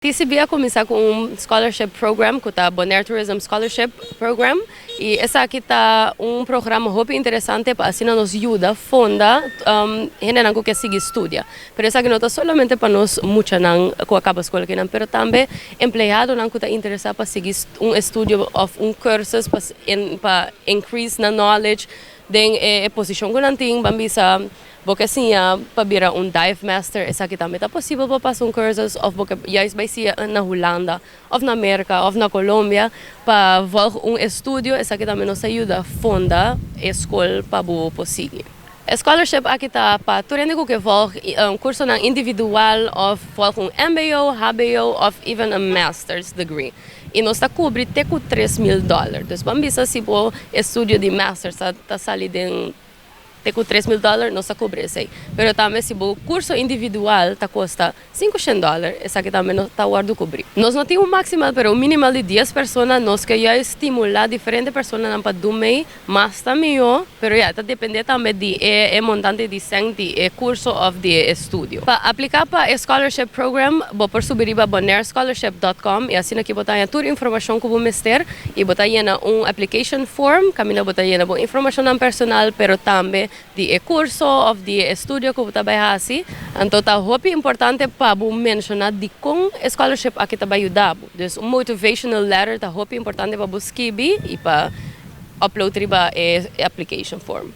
TCB a cuminsa cu un scholarship program cu ta Bonaire Tourism Scholarship Program y esaki ta un programa hopi interesante pa asina nos yuda fonda hendenan cu kier sigui studia. Pero esaki no ta solamente pa nos muchanan cu a caba scol akinan, pero tambe empleadonan cu ta interesa pa sigui un estudio of un cursus pa increase nan knowledge den e posicion cu nan tin. Ban bisa bo kier siña pa bira un dive master, esaki tambe ta posibel pa pasa un cursus, of bo kier juist bay siña na Hulanda of na America of na Colombia pa volg un estudio, esaki tambe nos ta yuda fonda e scol pa bo por sigui. E scholarship aki ta pa tur hende cu kier volg un cursonan individual of volg un MBO, HBO of even a master's degree. Y nos ta cubri te cu $3000. Dus ban bisa si bo estudio di master's ta sali den te cu $3000, nos ta cubri esey. Pero tambe si bo curso individual ta costa $500, esaki tambe nos ta wordo cubri. Nos no tin un maximal, pero un minimal di 10 persona. Nos kier juist stimula diferente personanan pa doen mee, mas ta miho, pero ja, ta depende tambe di e montante di cen di e curso of di estudio. Pa aplica pa e scholarship program, bo por subi riba bonairescholarship.com y asina aki bo ta tur informacion cu bo mester y bo ta yena un application form, caminda bo ta yena bo informacion personal, pero tambe di e curso of di estudio cu bo ta bay haci. Anto ta hopi importante pa bo menciona di con e scholarship aki ta bay yuda. Dus un motivational letter ta hopi importante pa bo skirbi y pa upload riba e application form.